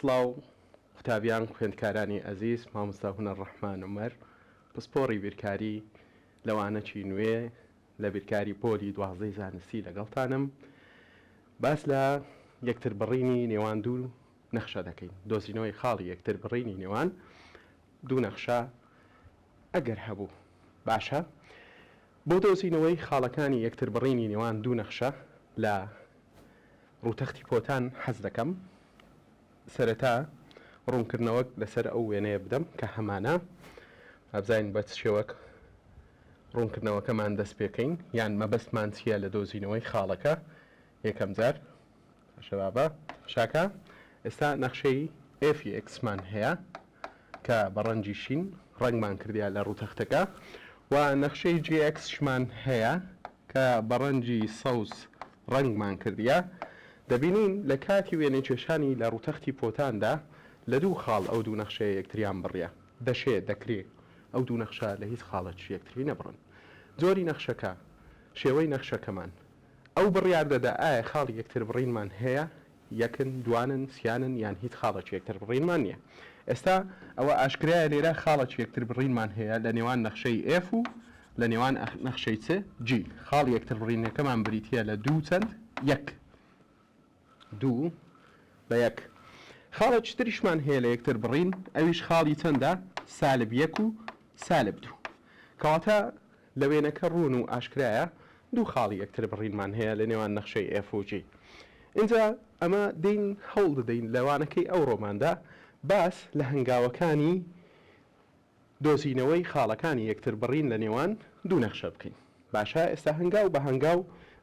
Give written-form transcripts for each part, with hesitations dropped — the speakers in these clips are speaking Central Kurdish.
سڵاو قوتابیان خوێندکارانی ئەزیز مامۆستا هونەر ڕەحمان عومەر پسپۆڕی بیرکاری لە وانەکی نوێ لە بیرکاری پۆلی دوازدەی زانستی لەگەڵتانم باس لە یەکتربڕینی نێوان دوو نەخشە دەکەین دۆزینەوەی خاڵی یەکتربڕینی نێوان دوو نەخشە ئەگەر هەبوو باشە بۆ دۆزینەوەی خاڵەکانی یەکتربڕینی نێوان دوو نەخشە لە ڕووتەختی پۆتان حەز دەکەم سەرەتا ڕوونکردنەوەک لەسەر ئەو وێنەیە بدەم کە هەمانە بزانین بە چ شێوەک ڕوونکردنەوەکەمان دەست پێکەین یان مەبەستمان چییە لە دۆزینەوەی خاڵەکە یەکەم جار باشە بابە شاکە ئێستا نەخشەی F ی X مان هەیە کە بە ڕەنگی شین ڕەنگمان کردیا لە ڕووتەختەکە و نەخشەی G X شمان هەیە کە بە ڕەنگی سەوز ڕەنگمان کردیە دەبینین لە کاتی وێنەکێشانی لە ڕووتەختی پۆتاندا لە دوو خاڵ ئەو دوو نەخشەیە یەکتریان بڕیە دەشێ دەکرێ ئەو دوو نەخشە لە هیچ خاڵێکیش یەکتری نەبڕن جۆری نەخشەکە شێوەی نەخشەکەمان ئەو بڕیار دەدا ئایا خاڵی یەکتربڕینمان هەیە، یەکن، دوانن، سیانن یان هیچ خاڵێکی یەکتربڕینمان نییە. ئێستا ئەوە ئاشکرایە لێرە خاڵێکی یەکتربڕینمان هەیە لە نێوان نەخشەی F و لە نێوان نەخشەی چ؟ G. خاڵی یەکتربڕینەکەمان بریتییە لە دوو چەند؟ یەک. دوو بە یەک. خاڵێکی تریشمان هەیە لە یەکتربڕین ئەویش خاڵی چەندە؟ سالب یەک و سالب دوو. کەواتە لە وێنەکە ڕوون و ئاشکرایە دوو خاڵی یەکتربڕینمان هەیە لە نێوان نەخشەی F و G. ئینجا ئەمە دێین هەوڵ دەدەین لە وانەکەی ئەوڕۆماندا باس لە هەنگاوەکانی دۆزینەوەی خاڵەکانی یەکتربڕین لە نێوان دوو نەخشە بکەین. باشە ئێستا هەنگاو بە هەنگاو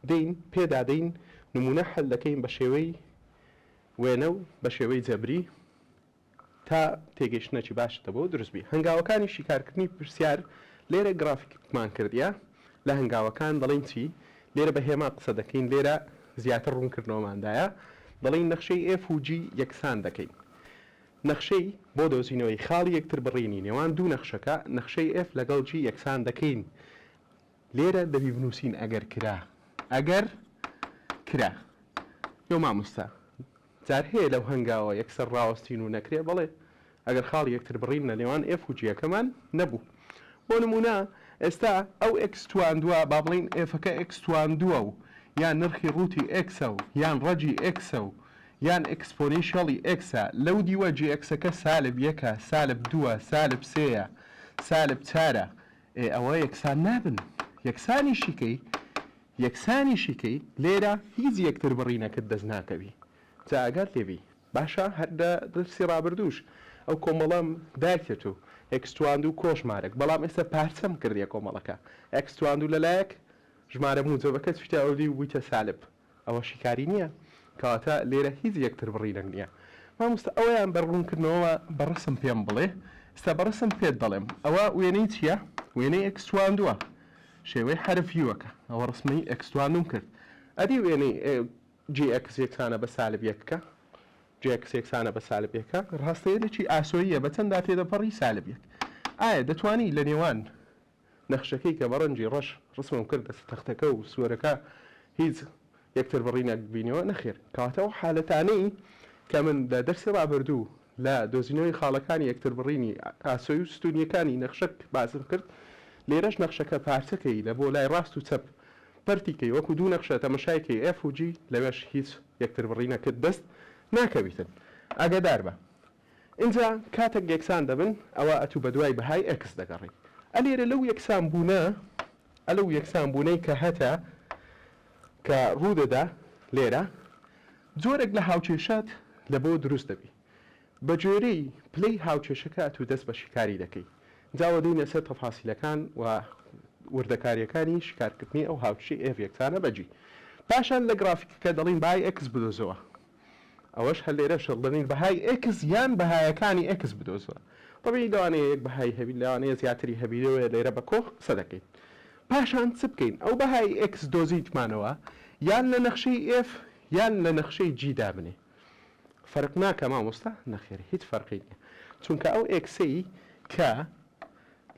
دێین پێدادەین نموونە حەل دەکەین بە شێوەی وێنە و بە شێوەی جەبری تا تێگەیشتنێکی باشت بۆ دروست بی. هەنگاوەکانی شیکارکردنی پرسیار لێرە گرافیکمان کردیە لە هەنگاوەکان دەڵێین چی؟ لێرە بە هێما قسە دەکەین لێرە زیاتر ڕوونکردنەوەماندایە دەڵێین نەخشەی F و G یەکسان دەکەین نەخشەی بۆ دۆزینەوەی خاڵی یەکتربڕینی نێوان دوو نەخشەکە نەخشەی F لەگەڵ G یەکسان دەکەین لێرە دەبی بنووسین ئەگەر کرا ئەگەر کرا یۆ مامۆستا جار هەیە لەو هەنگاوە یەکسەر ڕاوەستین و نەکرێ؟ بەڵێ، ئەگەر خاڵی یەکتربڕین لە نێوان F و G یەکەمان نەبوو. بۆ نموونە ئێستا ئەو X تواندووە، با بڵێین F ەکە X تواندووە و یان نرخی ڕووتی X ە و یان ڕەگی X ە و یان exponential ی X ە، لەو دیوە G X ەکە سالب یەکە، سالب دووە، سالب سێیە، سالب چارە، ئێ ئەوە یەکسان نابن. یەکسانیشی کەی یەکسانیشی کەی لێرە هیچ یەکتر بڕینەکت دەست ناکەوی جا ئاگات لێ بی باشە هەر لە دەرسی ڕابردووش ئەو کۆمەڵەم دایتە تو X تواندوو کۆ ژمارەک بەڵام ئێستا پارچەم کردیە کۆمەڵەکە X تواندوو لەلایەک ژمارە موجەبەکە چویتە ئەودیو بویتە سالب ئەوە شیکاری نییە کەواتە لێرە هیچ یەکتر بڕینەک نییە مامۆستا ئەوەیان بە ڕوونکردنەوە بە ڕسم پێم بڵێ ئستا بە ڕسم پێت دەڵێم ئەوە وێنەی چییە وێنەی X تواندووە شێوەی حەرف U ەکە ئەوە ڕسمەی X تواندوم کرد ئەدی وێنەی G X یەکسانە بە سالب یەکە G X یەکسانە بە سالب یەکە ڕاستەیەکی ئاسۆییە بە چەندا تێدەپەڕی سالب یەک ئایا دەتوانی لە نێوان نەخشەکەی کە بە ڕەنگی ڕەش ڕسمم کردە سەر تەختەکە و سوەرەکە هیچ یەکتر بڕینێک بینیوە؟ نەخێر. کەواتە ئەو حالەتانەی کە من لە دەرسی ڕابردوو لە دۆزینەوەی خاڵەکانی یەکتربڕینی ئاسۆیی و ستوونییەکانی نەخشەک باسم کرد، لێرەش نەخشەکە پارچە کەی لە بۆ لای ڕاست و چەپ پەرتی کەی وەکو دوو نەخشە تەمەشای کەی F و G لەوێش هیچ یەکتربڕینەکت دەست ناکەویتن. ئاگادار بە. ئینجا کاتەک یەکسان دەبن ئەوا ئەتوو بەدوای بەهای X دەگەڕێی. ئە لێرە لەو یەکسان بوونە ئە لەو یەکسان بوونەی کە هەتە کە ڕوو دەدا لێرە جۆرێک لە هاوکێشەت لە بۆ دروست دەبی. بە گوێرەی پلەی هاوکێشەکە ئەتوو دەست بە شیکاری دەکەی. جا وە دێینە سەر تەفاسیلەکان و وردەکاریەکانی شیکارکردنی ئەو هاوکێشەی F یەکسانە بە G. پاشان لە گرافیکەکە دەڵێین بەهای X بدۆزەوە. ئەوەش هەر لێرەش دەڵێین بەهای X یان بەهایەکانی X بدۆزەوە. تەبیعی لەوانەیە یەک بەهای هەبی لەوانەیە زیاتری هەبی لەوەیە لێرە بە کۆ قسە دەکەین. پاشان چ بکەین؟ ئەو بەهای X دۆزیتمانەوە یان لە نەخشەی F یان لە نەخشەی G دابنێ. فەرق ناکا مامۆستا؟ نەخێر هیچ فەرقی نییە. چونکە ئەو X ەی کە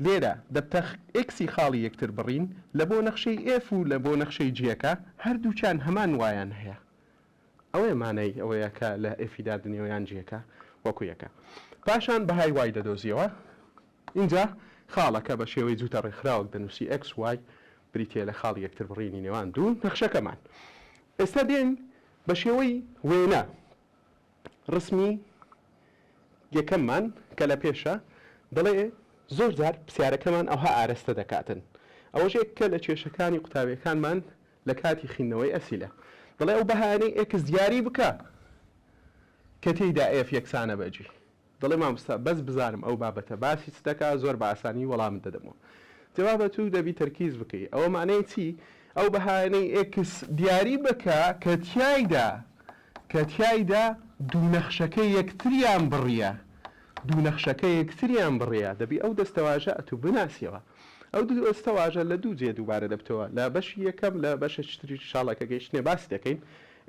لێرە دەبتە X ی خاڵی یەکتر بڕین لە بۆ نەخشەی F و لە بۆ نەخشەی G یەکە هەردووکیان هەمان Y یان هەیە. ئەوەیە مانای ئەوەیە کە لە F ی دادەنێوە یان G یەکە. وەکو یەکە. پاشان بەهای y دەدۆزیەوە. ئینجا خاڵەکە بە شێوەی جووتە ڕێکخراوەک دەنووسی x y بریتییە لە خاڵی یەکتربڕینی نێوان دوو نەخشەکەمان. ئێستا دێین بە شێوەی وێنە ڕسمی یەکەممان کە لە پێشە دەڵێ زۆر جار پرسیارەکەمان ئەوها ئارەستە دەکاتن ئەوەش یەکە لە کێشەکانی قوتابیەکانمان لە کاتی خیندنەوەی ئەسیلە دەڵێ ئەو بەهایانەی x دیاری بکە کە تێیدا f یەکسانە بە g. دەڵێ مامۆستا بەس بزانم ئەو بابەتە باسی چ دەکا زۆر بە ئاسانی وەڵامت دەدەمەوە. جەوابە تو دەبی تەرکیز بکەی ئەوە مەعنای چی ئەو بەهایانەی x دیاری بکە کە تیایدا کە تیایدا دوو نەخشەکە یەکتریان بڕیە دوو نەخشەکە یەکتریان بڕیە دەبی ئەو دەستەواژە ئەتوو بناسیەوە ئەو دوو دەستەواژە لە دوو جێ دووبارە دەبتەوە لە بەشی یەکەم لە بەشێکی تریش ئیشاڵا کە گەیشتنێ باسی دەکەین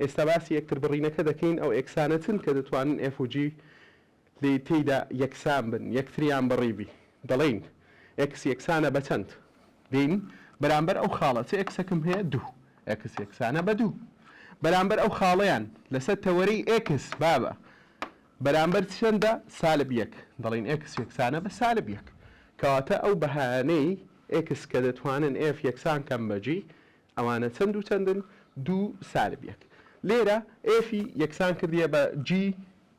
ئێستا باسی یەکتربڕینەکە دەکەین، ئەو x انە چن کە دەتوانن f و g لێی تێیدا یەکسان بن، یەکتریان بڕیبی؟ دەڵێین x یەکسانە بە چەند؟ دێین بەرامبەر ئەو خاڵە چ x ەکم هەیە؟ دوو. x یەکسانە بە دوو. بەرامبەر ئەو خاڵەیان لەسەر تەوەرەی x بابە بەرامبەر چەندە؟ سالب یەک. دەڵێین x یەکسانە بە سالب یەک. کەواتە ئەو بەهایانەی x کە دەتوانن f یەکسان کەن بە g ئەوانە چەند و چەندن؟ دوو سالب یەک. لێرە f ی یەکسان کردیە بە g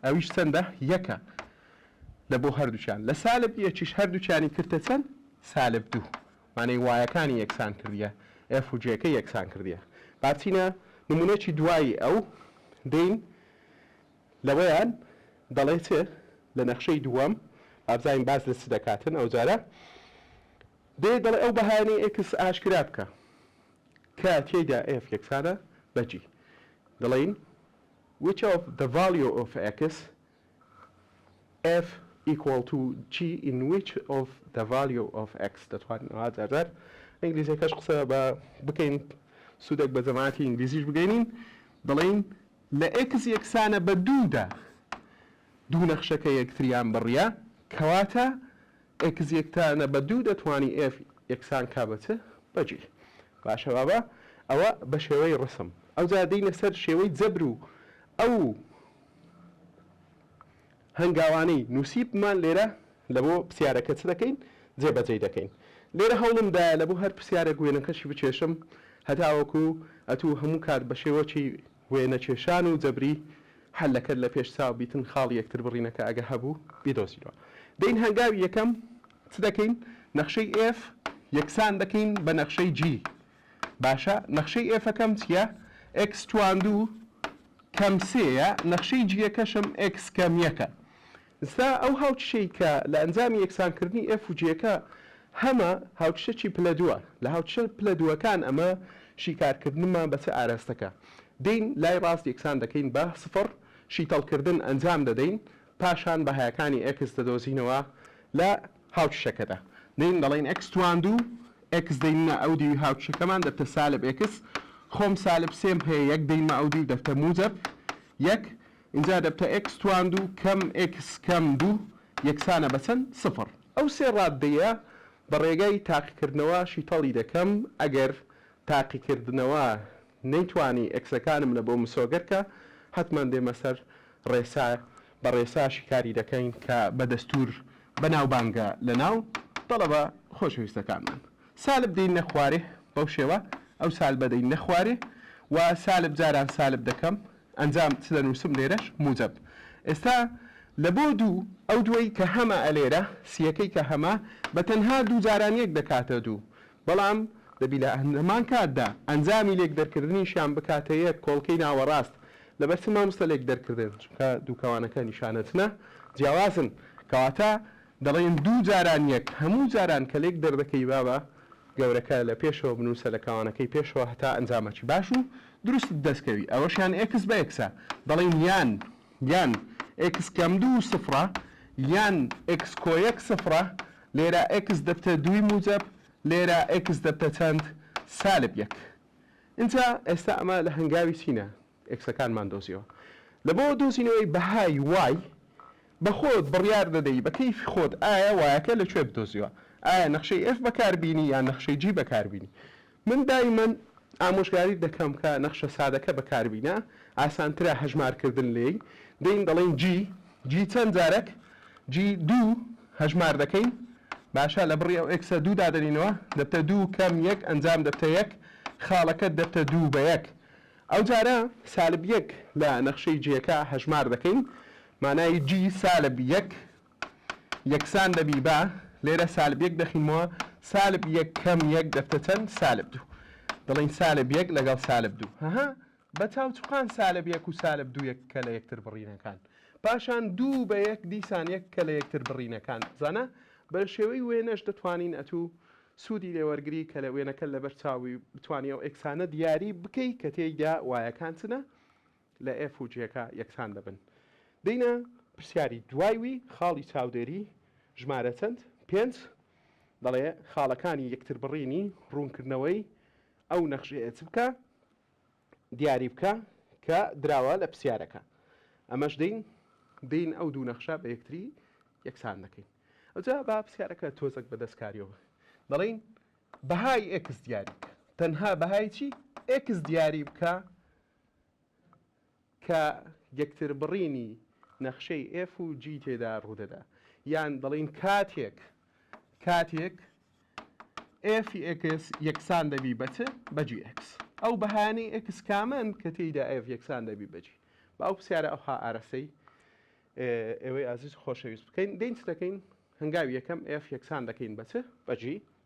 ئەویش چەندە؟ یەکە لە بۆ هەردووکیان. لە سالب یەکیش هەردووکیانی کردە چەند؟ سالب دوو. مانای y ەکانی یەکسان کردیە. f و g ەکەی یەکسان کردیە. با بچینە نموونەکی دوایی ئەو. دێین لەوەیان دەڵێ چ؟ لە نەخشەی دووەم. با بزانین باس لە چ دەکاتن ئەوجارە. دێ دەڵێ ئەو بەهایانەی x ئاشکرا بکە کە تێیدا f یەکسانە بە g. دەڵێین which of the value of x f equal to g in which of the value of x دەتوانین ئەوها جار جار ئینگلیزیەکەش قسە بە بکەین سوودێک بە جەماعەتی ئینگلیزیش بگەینین دەڵێین لە x یەکسانە بە دوودا دوو نەخشەکە یەکتریان بڕیە کەواتە x یەکتانە بە دوو دەتوانی f یەکسان کا بە چ؟ بە g. باشە بابە ئەوە بە شێوەی ڕسم. ئەوجا دێینە سەر شێوەی جەبر و ئەو هەنگاوانەی نووسیبمان لێرە لە بۆ پرسیارەکە چ دەکەین؟ جێبەجێی دەکەین. لێرە هەوڵم دایە لە بۆ هەر پرسیارێک وێنەکەشی بکێشم هەتاوەکو ئەتوو هەموو کات بە شێوەکی وێنەکێشان و جەبری حەلەکەت لە پێش چاو بیتن خاڵی یەکتر بڕینەکە ئەگە هەبوو بیدۆزینەوە دێین هەنگاوی یەکەم چ دەکەین نەخشەی F یەکسان دەکەین بە نەخشەی G باشە نەخشەی F ەکەم چییە X توان دوو کەم سێیە نەخشەی G ەکەشم X کەم یەکە ئێستا ئەو هاوکیشەی کە لە ئەنجامی یەکسانکردنی F و G ەکە هەمە هاوکیشەکی پلە دووە. لە هاوکیشە پلە دووەکان ئەمە شیکارکردنمان بە چ ئاراستەکە؟ دێین لای ڕاست یەکسان دەکەین بە سفڕ، شیتەڵکردن ئەنجام دەدەین، پاشان بەهاکانی x دەدۆزینەوە لە هاوکیشەکەدا. دێین دەڵێین x توان دوو، x دەیننە ئەو دیوی هاوکیشەکەمان دەبتە سالب x، خۆم سالب سێم هەیە یەک دەینمە ئەو دیو دەبتە موجەب یەک، ئینجا دەبتە x توان دوو کەم x کەم دوو یەکسانە بە چەند؟ سفر. ئەو سێ ڕاددەیە بە ڕێگای تاقیکردنەوە شیتەڵی دەکەم، ئەگەر تاقیکردنەوە نەیتوانی x ەکانم لە بۆ مسۆگەر کە، حەتمەن دێمە سەر ڕێسا، بە ڕێسا شیکاری دەکەین کە بە دەستوور بەناوبانگە لە ناو تەڵەبە خۆشەویستەکانمان. سالب دێینە خوارێ بەو شێوە، ئەو سالبە دێینە خوارێ و سالب جاران سالب دەکەم ئەنجام چ دەنووسم لێرەش موجەب ئێستا لە بۆ دوو ئەو دووەی کە هەمە ئەلێرە سیەکەی کە هەمە بە تەنها دوو جاران یەک دەکاتە دوو بەڵام دەبی لە هەمان کاتدا ئەنجامی لێک دەرکردنیشیان بکاتە یەک کۆڵکەی ناوەڕاست لەبەر چ مامۆستا لێک دەرکردن چونکە دوو کەوانەکە نیشانە چنە جیاوازن کەواتە دەڵێن دوو جاران یەک هەموو جاران کە لێک دەردەکەی بابە گەورەکە لە پێشەوە بنووسە لە کەوانەکەی پێشەوە هەتا ئەنجامەکی باش و دروستت دەست کەوی ئەوەشیان x بە x ە دەڵێین یان یان x کەم دوو سفرە یان x کۆ یەک سفرە لێرە x دەبتە دووی موجەب لێرە x دەبتە چەند سالب یەک ئینجا ئێستا ئەمە لە هەنگاوی چینە x ەکانمان دۆزیەوە لە بۆ دۆزینەوەی بەهای y بە خۆت بڕیار دەدەی بە کەیفی خۆت ئایا y ەکە لە کوێ بدۆزیەوە ئایا نەخشەی F بەکار بینی یان نەخشەی G بەکار بینی من دایمەن ئامۆژگاریت دەکەم کە نەخشە سادەکە بەکار بینە ئاسانترە هەژمار کردن لێی دێین دەڵێین G. G چەند جارەک؟ G دوو هەژمار دەکەین باشە لە بڕی ئەو X ە دوو دادەنینەوە دەبتە دوو کەم یەک ئەنجام دەبتە یەک خاڵەکەت دەبتە دوو بە یەک ئەو جارە سالب یەک لە نەخشەی G یەکە هەژمار دەکەین مانای G سالب یەک یەکسان دەبی بە لێرە سالب یەک دەخینمەوە سالب یەک کەم یەک دەبتە چەند سالب دوو دەڵێین سالب یەک لەگەڵ سالب دوو هەها بە چاوچوقان سالب یەک و سالب دوو یەک کە لە یەکتر بڕینەکان پاشان دوو بە یەک دیسان یەک کە لە یەکتر بڕینەکان زانا بە شێوەی وێنەش دەتوانین ئەتوو سوودی لێ وەرگری کە لە وێنەکە لەبەر چاوی بتوانی ئەو X انە دیاری بکەی کە تێیدا Y ەکان چنە لە F و G ەکە یەکسان دەبن. دێینە پرسیاری دوای وی خاڵی چاودێری ژمارە چەند؟ پێنج دەڵێ خاڵەکانی یەکتربڕینی ڕوونکردنەوەی ئەو نەخشەیە چ بکە؟ دیاری بکە کە دراوە لە پرسیارەکە. ئەمەش دێین دێین ئەو دوو نەخشە بە یەکتری یەکسان دەکەین. ئەوجا با پرسیارەکە تۆزەک بە دەستکاریەوە دەڵێین بەهای X دیاری بکە. تەنها بەهای چی؟ X دیاری بکە کە یەکتربڕینی نەخشەی F و G تێدا ڕوودەدا. یان دەڵێین کاتێک کاتێک F ی X یەکسان دەبی بە چ؟ بە G X. ئەو بەهایانەی X کامەن کە تێیدا F یەکسان دەبی بە G؟ با ئەو پرسیارە ئەوها ئارەستەی ئێوەی ئازیز و خۆشەویست بکەین. دێین چ دەکەین؟ هەنگاوی یەکەم F یەکسان دەکەین بە چ؟ بە G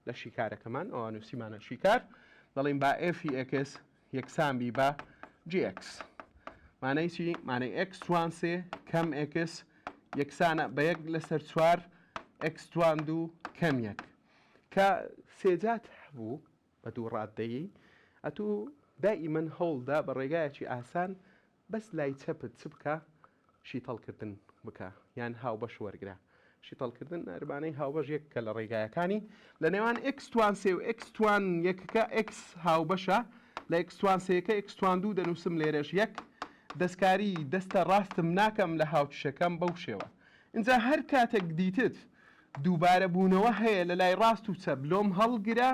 لە شیکارەکەمان ئەوە نووسیمانە شیکار دەڵێین با F ی X یەکسان بی بە G X. مانای چی؟ مانای X توان سێ کەم X یەکسانە بە یەک لەسەر چوار X توان دوو کەم یەک. کە سێجات هەبوو بە دوو ڕاددەیی ئەتوو دائیمەن هەوڵدە بە ڕێگایەکی ئاسان بەس لای چەپت چ بکە شیتەڵکردن بکە یان هاوبەش وەرگرە شیتەڵکردن نەرمانەی هاوبەش یەککە لە ڕێگایەکانی لە نێوان X توان سێ و X توان یەکەکە X هاوبەشە لە X توان سێیەکە X توان دوو دەنووسم لێرەش یەک دەستکاری دەستە ڕاستم ناکەم لە هاوکیشەکەم بەو شێوە ئینجا هەر کاتێک دیتت دووبارە بوونەوە هەیە لە لای ڕاست و چەپ لۆم هەڵگرە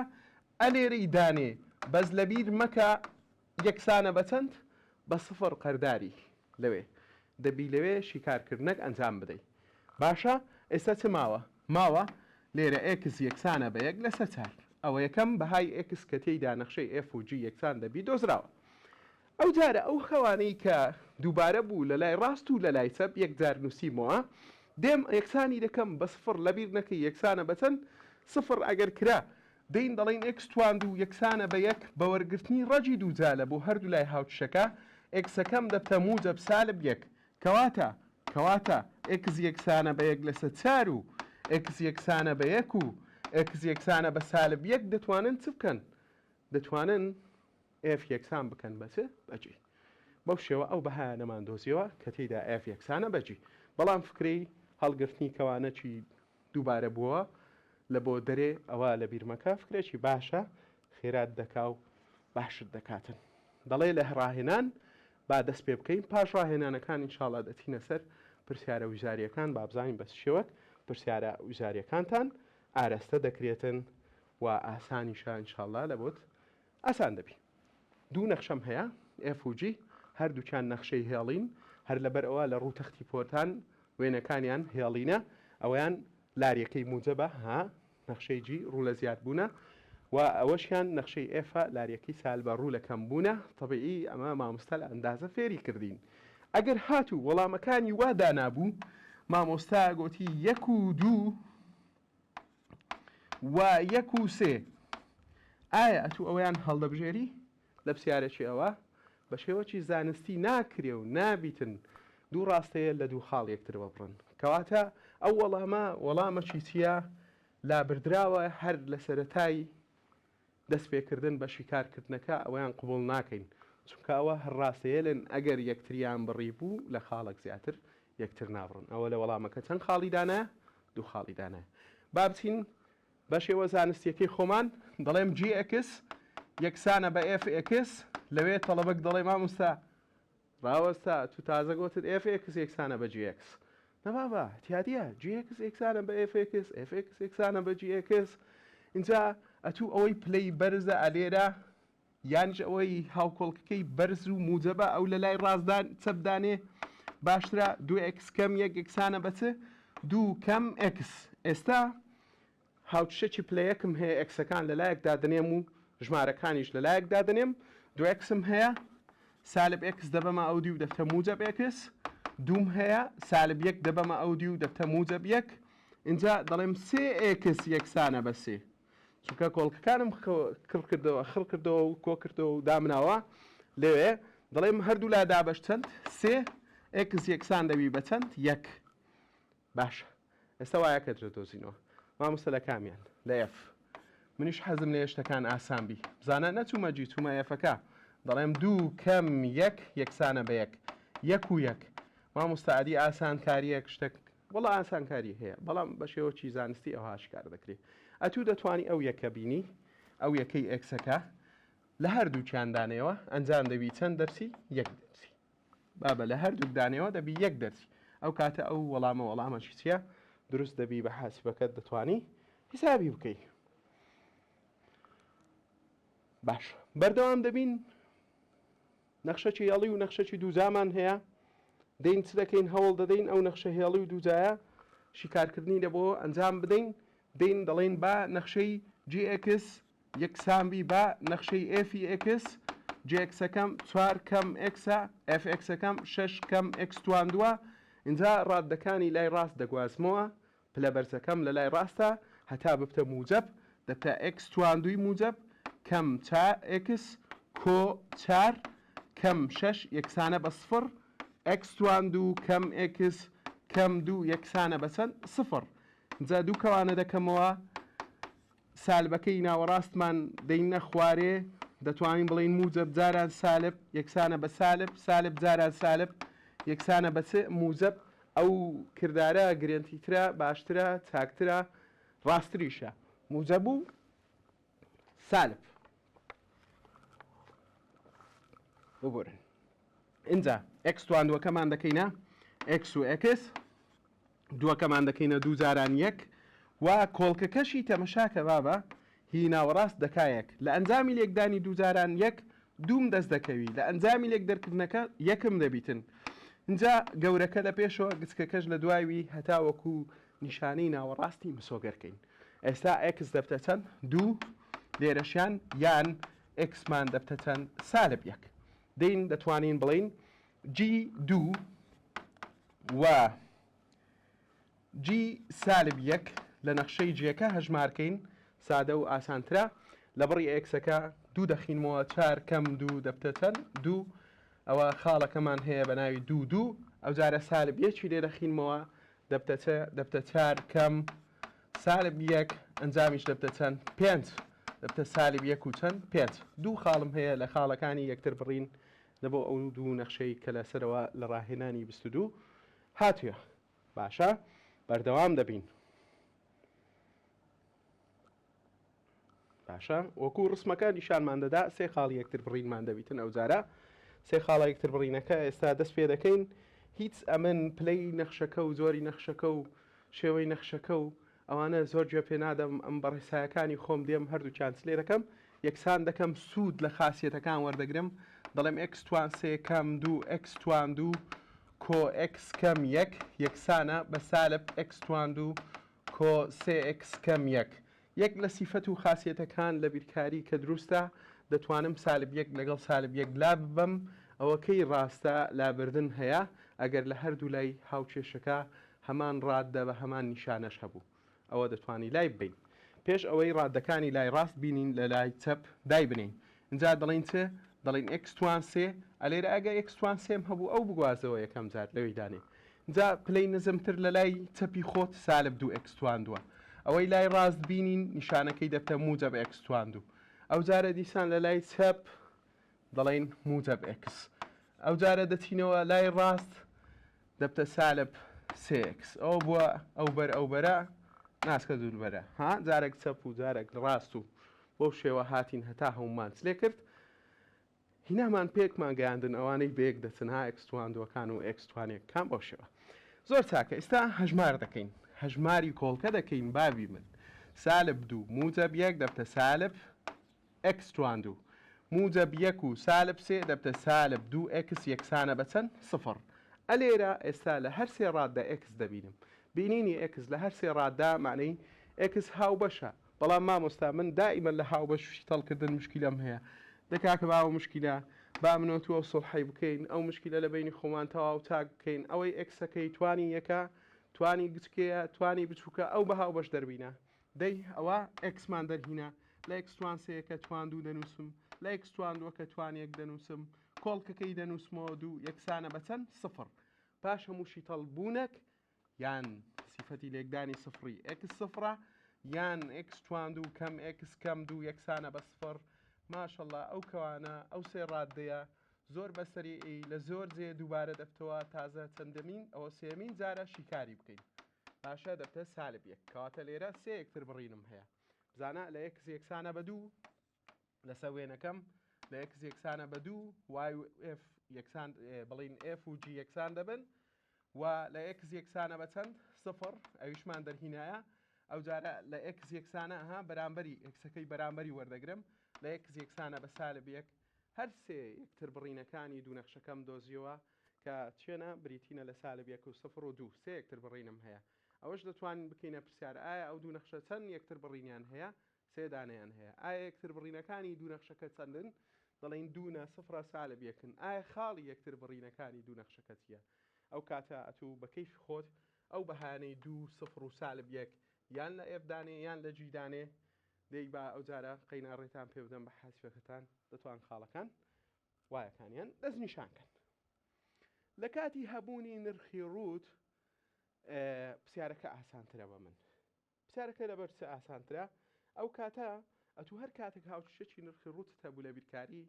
ئەلێرەی دانێ بەس لەبیر مەکە یەکسانە بە چەند؟ بە سفر قەرداری لەوێ دەبی لەوێ شیکارکردنەک ئەنجام بدەی باشە ئێستا چ ماوە؟ ماوە لێرە X یەکسانە بە یەک لەسەر چار ئەوە یەکەم بەهای X کە تێیدا نەخشەی F و G یەکسان دەبی دۆزراوە ئەو جارە ئەو خەوانەی کە دووبارە بوو لە لای ڕاست و لە لای چەپ یەک جار نووسیمەوە دێم یەکسانی دەکەم بە سفر لەبیر نەکەی یەکسانە بە چەند؟ سفر ئەگەر کرا دێین دەڵێین X توان دوو یەکسانە بە یەک، بە وەرگرتنی ڕەگی دووجالە بۆ هەردوو لای هاوکیشەکە، X ەکەم دەبتە موجەب سالب یەک. کەواتە، کەواتە، X یەکسانە بە یەک لەسەر چار و X یەکسانە بە یەک و X یەکسانە بە سالب یەک دەتوانن چ بکەن؟ دەتوانن F یەکسان بکەن بە چ؟ بە G. بەو شێوە ئەو بەهایانەمان دۆزیەوە کە تێیدا F یەکسانە بە G. بەڵام فکرەی هەڵگرتنی کەوانەکی دووبارە بووە لە بۆ دەرێ ئەوە لە بیر مەکە فکرێکی باشە خێرات دەکا و باشت دەکاتن دەڵێ لە ڕاهێنان با دەست پێ بکەین پاش ڕاهێنانەکان ئینشاڵا دەچینە سەر پرسیارە وزاریەکان با بزانین بە چ شێوەک پرسیارە وزاریەکانتان ئارەستە دەکرێتن و ئاسانیشە ئینشاڵا لە بۆت ئاسان دەبی. دوو نەخشەم هەیە، F و G، هەردووکیان نەخشەی هێڵین، هەر لەبەر ئەوە لە ڕوو تەختی پۆرتان وێنەکانیان هێڵینە، ئەوەیان لاریەکەی موجەبە، ها، نەخشەی G ڕوو لە زیاد بوونە و ئەوەشیان نەخشەی F ە لاریەکەی سالبە ڕوو لە کەم بوونە، تەبیعی ئەمە مامۆستا لە ئەندازە فێری کردین. ئەگەر هاتوو وەڵامەکانی وا دانابوو، مامۆستا گۆتی یەک و دوو، و یەک و سێ ئایا ئەتوو ئەوەیان هەڵدەبژێری؟ لە پرسیارێکی ئەوە بە شێوەکی زانستی ناکرێ و نابیتن دوو ڕاستەیە لە دوو خاڵ یەکتر ببڕن کەواتە ئەو وەڵامە وەڵامەکی چییە لابردراوە هەر لە سەرەتای دەستپێکردن بە شیکارکردنەکە ئەوەیان قبوڵ ناکەین، چونکە ئەوە هەر ڕاستەیەلن ئەگەر یەکتریان بڕیبوو لە خاڵێک زیاتر یەکتر نابڕن. ئەوە لە وەڵامەکە چەند خاڵی دانایە؟ دوو خاڵی دانایە. با بچین بە شێوە زانستیەکەی خۆمان، دەڵێم G X یەکسانە بە F X، لەوێ تەڵەبەک دەڵێ مامۆستا ڕاوەستا تو تازە گۆتت F X یەکسانە بە G X نە بابا تیادیە G X یەکسانە بە F X F X یەکسانە بە G X اینجا ئەتوو ئەوەی پلەی بەرزە ئەلێرە یانیش ئەوەی هاوکۆڵکەکەی بەرز و موجەبە ئەو لە لای ڕاستدان چەپدانێ. باشترە دوو ئێکس کەم یەک یەکسانە بە چ؟ دوو کەم ئێکس. ئێستا هاوکێشەکی پلە یەکم هەیە ئێکسەکان لە لایەک دادەنێم و ژمارەکانیش لە لایەک دادەنێم دوو ئێکسم هەیە سالب ئێکس دەبەمە ئەو دیو دەبتە موجەب ئێکس دووم هەیە سالب یەک دەبەمە ئەو دیو دەبتە موجەب یەک ئینجا دەڵێم سێ ئێکس یەکسانە بە سێ چونکە کۆڵکەکانم کڕ کردەوە خڕ کردەوە و کۆ کردەوە و دامناوە لەوێ دەڵێم هەردوو لا دابەش چەند سێ ئێکس یەکسان دەبی بە چەند یەک باشە ئێستا وایەکە دەدۆزینەوە مامۆستا لە کامیان لە ئێف منیش حەزم لە شتەکان ئاسان بی بزانە نەچوومە جی چوومە ئێفەکە دەڵێم دوو کەم یەک یەکسانە بە یەک یەک و یەک مامۆستا ئەدی ئاسانکاریەک شتێک وەڵا ئاسانکاری هەیە بەڵام بە شێوەکی زانستی ئەوها شکار دەکرێت ئەتوو دەتوانی ئەو یەکە بینی ئەو یەکەی ئێکسەکە لە هەردووکیان دانێوە ئەنجام دەبی چەند دەرسی یەک دەرسی بابە لە هەردووک دانێوە دەبی یەک دەرسی ئەو کاتە ئەو وەڵامە وەڵامەکی چییە دروست دەبی بە حاسبەکەت دەتوانی حیسابی بکەی باش بەردەوام دەبین نەخشەکی هێڵی و نەخشەکی دووجامان هەیە دەین چ دەکەین هەوڵ دەدەین ئەو نەخشە هێڵی و دووجایە شیکارکردنی لە بۆ ئەنجام بدەین دەین دەڵێن با نەخشەی GX یەکسان بی بە نەخشەی ئێفی ئێکس، جی ئێکسەکەم چوار کەم ئێکسە، ئێف ئێکسەکەم شەش کەم ئێکس تواندووە، ئینجا ڕاددەکانی لای ڕاست دەگوازمەوە، پلە بەرزەکەم لە لای ڕاستە هەتا ببتە موجەب، دەبتە ئێکس تواندووی موجەب کەم چا ئێکس کۆ چار کەم شەش یەکسانە بە سفڕ، ئێکس تواندوو کەم ئێکس کەم دوو یەکسانە بە چەند؟ سفڕ. ئینجا دوو کەوانە دەکەمەوە. سالبەکەی ناوەڕاستمان دەینە خوارێ، دەتوانین بڵێین موجەب جاران سالب یەکسانە بە سالب، سالب جاران سالب یەکسانە بە چ؟ موجەب. ئەو کردارە گرێنتیترە، باشترە، چاکترە، ڕاستتریشە. موجەب و سالب. ببورن. ئینجا ئێکس تواندووەکەمان دەکەینە ئێکس و ئێکس. دووەکەمان دەکەینە دوو جاران یەک و کۆڵکەکەشی تەمەشاکە بابە هی ناوەڕاست دەکا یەک لە ئەنجامی لێکدانی دوو جاران یەک دووم دەست دەکەوی لە ئەنجامی لێک دەرکردنەکە یەکم دەبیتن ئینجا گەورەکە لە پێشەوە گچکەکەش لە دوایوی هەتاوەکو نیشانەی ناوەڕاستی مسۆگەرکەین ئێستا ئێکس دەبتە چەند دوو لێرەشیان یان ئێکسمان دەبتە چەند سالب یەک دەین دەتوانین بڵین جی دوو و جی سالب یەک لە نەخشەی جیەکە هەژمارکەین سادە و ئاسانترە لە بڕی ئێکسەکە دوو دەخینمەوە چار کەم دوو دەبتە چەند دوو ئەوە خاڵەکەمان هەیە بە ناوی دوو دوو ئەو جارە سالب یەکی لێ دەخینمەوە دەبتە چ دەبتە چار کەم سالب یەک ئەنجامیش دەبتە چەند پێنج دەبتە سالب یەک و چەند پێنج دوو خاڵم هەیە لە خاڵەکانی یەکتر بڕین لە بۆ ئەو دوو نەخشەی کە لە سەرەوە لە ڕاهێنانی 22 هاتووە باشە بەردەوام دەبین باشە وەکو ڕسمەکە نیشانمان دەدا سێ خاڵی یەکتر بڕینمان دەبیتن ئەو جارە سێ خاڵە یەکتر بڕینەکە ئێستا دەست پێ دەکەین هیچ ئەمن پلەی نەخشەکە و زۆری نەخشەکە و شێوەی نەخشەکە و ئەوانە زۆر گوێ پێ نادەم ئەم بە ڕێسایەکانی خۆم دێم هەردووکیان چ لێ دەکەم یەکسان دەکەم سوود لە خاسیەتەکان وەردەگرم دەڵێم ئێکس توان سێ کەم دوو ئێکس توان دوو کۆ ئێکس کەم یەک یەکسانە بە سالب ئێکس توان دوو کۆ سێ ئێکس کەم یەک یەک لە سیفەت و خاسیەتەکان لە بیرکاری کە دروستە دەتوانم سالب یەک لەگەڵ سالب یەک لا ببەم ئەوە کەی ڕاستە لابردن هەیە ئەگەر لە هەردوو لای هاوکێشەکە هەمان ڕاددە بە هەمان نیشانەش هەبوو ئەوە دەتوانی لای ببەین پێش ئەوەی ڕاددەکانی لای ڕاست بینین لە لای چەپ دایبنێین ئینجا دەڵێین چ؟ دەڵێین ئێکس توان سێ ئەلێرە ئەگە ئێکس توان سێم هەبوو ئەو بگوازەوە یەکەم جار لەوێی دانێ جا پلەی نزمتر لە لای چەپی خۆت سالب دوو ئێکس توان دووە ئەوەی لای ڕاست بینین نیشانەکەی دەبتە موجەب ئێکس توان دوو ئەو جارە دیسان لە لای چەپ دەڵێین موجەب ئێکس ئەو جارە دەچینەوە لای ڕاست دەبتە سالب سێ ئێکس ئەوە بووە ئەو بەر ئەو بەرە ناسکە دووربەرە ها جارێک چەپ و جارێک ڕاست و بەو شێوە هاتین هەتا هەمومان چلێ کرد هینامان پێکمان گەیاندن ئەوانەی بەیەک دەچن ها ئێکس تواندووەکان و ئێکس توانێک کام بەو شێوە زۆر چاکە ئێستا هەژمار دەکەین هەژماری کۆڵکە دەکەین بابی من سالب دوو موجەب یەک دەبتە سالب ئێکس تواندوو موجەب یەک و سالب سێ دەبتە سالب دوو ئێکس یەکسانە بە چەند؟ سفڕ. ئەلێرە ئێستا لە هەر سێ ڕاددا x دەبینم. بینینی x لە هەر سێ ڕاددا مەعنی x هاوبەشە. بەڵام مامۆستا من دائیمەن لە هاوبەش و شیتەڵکردن مشکیلەم هەیە. دە کاکە با ئەو مشکیلە با من و تو ئەو سوڵحەی بکەین، ئەو مشکیلە لە بەینی خۆمان تەواو چاک بکەین. ئەوەی x ەکەی توانی یەکە، توانی گچکەیە، توانی بچووکە، ئەو بە هاوبەش دەربینە. دەی ئەوە x مان دەرهینا. لە x توان سێیەکە توان دوو دەنووسم، لە x توان دووەکە توان یەک دەنووسم، کۆڵکەکەی دەنووسمەوە دوو یەکسانە بە چەند؟ سفر. پاش هەموو شیتەڵ بوونەک یان سیفەتی لێکدانی سفری x سفرە یان x توان دوو کەم x کەم دوو یەکسانە بە سفر. ماشەڵا ئەو کەوانە ئەو سێ ڕاددەیە زۆر بە سەریعی لە زۆر جێ دووبارە دەبتەوە تازە چەندەمین ئەوە سێمین جارە شیکاری بکەین. باشە دەبتە سالب یەک کەواتە لێرە سێ یەکتر بڕینم هەیە بزانە لە x یەکسانە بە دوو لەسەر وێنەکەم لە x یەکسانە بە دوو y و f یەکسان بڵین f و g یەکسان دەبن و لە x یەکسانە بە چەند سفر ئەویشمان دەرهینایە ئەو جارە لە x یەکسانە ها بەرامبەری x ەکەی بەرامبەری وەردەگرم لە x یەکسانە بە سالب یەک هەر سێ یەکتر بڕینەکانی دوو نەخشەکەم دۆزیەوە کە چێنە بریتینە لە سالب یەک و سفر و دوو سێ یەکتر بڕینم هەیە ئەوەش دەتوانین بکەینە پرسیار ئایا ئەو دوو نەخشە چەند یەکتر بڕینیان هەیە سێ دانەیان هەیە ئایا یەکتر بڕینەکانی دوو نەخشەکە چەندن دەڵێین دوو نە سفرە سالب یەکن ئایا خاڵی یەکتر بڕینەکانی دوو نەخشەکە چییە ئەو کاتە ئەتوو بە کەیفی خۆت ئەو بەهانەی دوو سفر و سالب یەک یان لە f دانێ یان لە g دانێ دەی با ئەو جارە قەینا ڕێتان پێ بدەم بە حاسبەکەتان دەتوان خاڵەکان وایەکانیان دەستنیشان کەن. لە کاتی هەبوونی نرخی ڕووت پرسیارەکە ئاسانترە بە من. پرسیارەکە لەبەر چ ئاسانترە؟ ئەو کاتە ئەتوو هەر کاتێک هاوکیشەکی نرخی ڕووتت هەبوو لە بیرکاری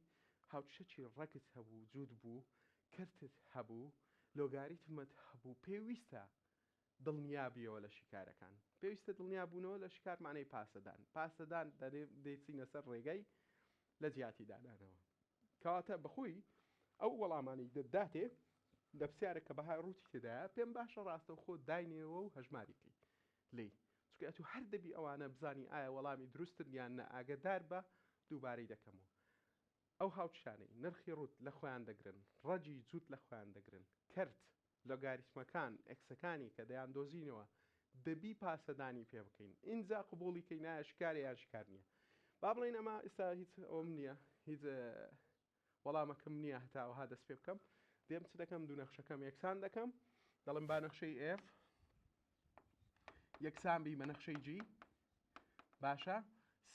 هاوکیشەکی ڕەگت هەبوو جووت بوو کەرتت هەبوو لۆگاریتمت هەبوو پێویستە دڵنیا بیەوە لە شیکارەکان. پێویستە دڵنیا بوونەوە لە شیکار مانای پاسەدان. پاسەدان دەچینە سەر ڕێگای لە جیاتی دانانەوە. کەواتە بەخۆی ئەو وەڵامانەی دەتداتێ لە پرسیارێک کە بەهای ڕووتی تێدایە پێم باشە ڕاستەوخۆ داینێەوە و هەژماری کەی لێی چونکە ئەتوو هەر دەبی ئەوانە بزانی ئایا وەڵامی دروستن یان نە ئاگەدار بە دووبارەی دەکەمەوە ئەو هاوکیشانەی نرخی ڕووت لە خۆیان دەگرن ڕەگی جووت لە خۆیان دەگرن کەرت لۆگاریتمەکان ئێکسەکانی کە دەیاندۆزینەوە دەبی پاسەدانی پێ بکەین ئینجا قبوڵی کەین ئایا شکارە یان شکار نییە با بڵێین ئەمە ئێستا هیچ ئەوم نییە هیچ وەڵامەکەم نییە هەتا ئەوها دەست پێ بکەم دێم چ دەکەم دوو نەخشەکەم یەکسان دەکەم دەڵێم با نەخشەی F یەکسان بی بە نەخشەی G باشە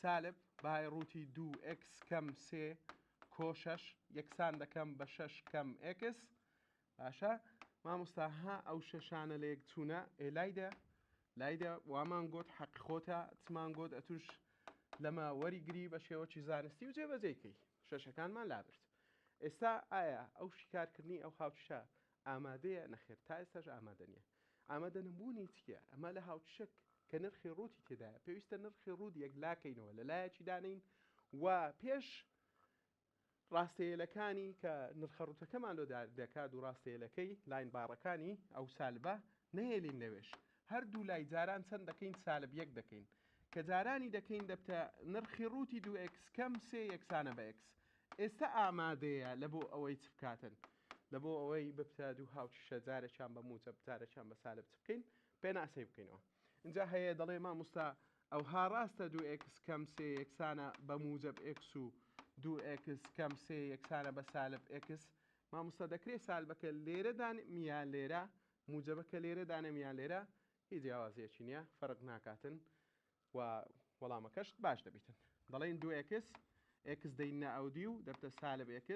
سالب بای ڕووتی دوو x کەم سێ کۆ شەش یەکسان دەکەم بە شەش کەم x باشە مامۆستا ها ئەو شەشانە لە یەک چوونە ئێ لایدە لایدە وامان گۆت حەقی خۆتە چمان گۆت ئەتوش لەمە وەری گری بە شێوەکی زانستی و جێبەجێی کەی شەشەکانمان لابرد ئێستا ئایا ئەو شیکارکردنی ئەو هاوکیشە ئامادەیە نەخێر تا ئێستاش ئامادە نییە ئامادە نەبوونی چییە ئەمە لە هاوکیشەک کە نرخی ڕووتی تێدایە پێویستە نرخی ڕووت یەکلاکەینەوە لە لایەکی دانین و پێش ڕاستەیەلەکانی کە نرخە ڕووتەکەمان لۆ دەکات و ڕاستەیەلەکەی line bar ەکانی ئەو سالبە نەهێلین لەوێش هەردوو لای جاران چەند دەکەین سالب یەک دەکەین کە جارانی دەکەین دەبتە نرخی ڕووتی دوو x کەم سێ یەکسانە بە x ئێستا ئامادەیە لە بۆ ئەوەی چ بکاتن لە بۆ ئەوەی ببتە دوو هاوکیشە جارێکیان بە موجەب جارێکیان بە سالب چ بکەین پێناسەی بکەینەوە ئینجا هەیە دەڵێ مامۆستا ئەوها ڕاستە دوو x کەم سێ یەکسانە بە موجەب x و دوو x کەم سێ یەکسانە بە سالب x؟ مامۆستا دەکرێ سالبەکە لێرە دانێم یان لێرە؟ موجەبەکە لێرە دانێم یان لێرە؟ هیچ جیاوازیەکی نییە فەرق ناکاتن و وەڵامەکەشت باش دەبیتن. دەڵێین دوو x x دەینە ئەودیو دەبتە سالب x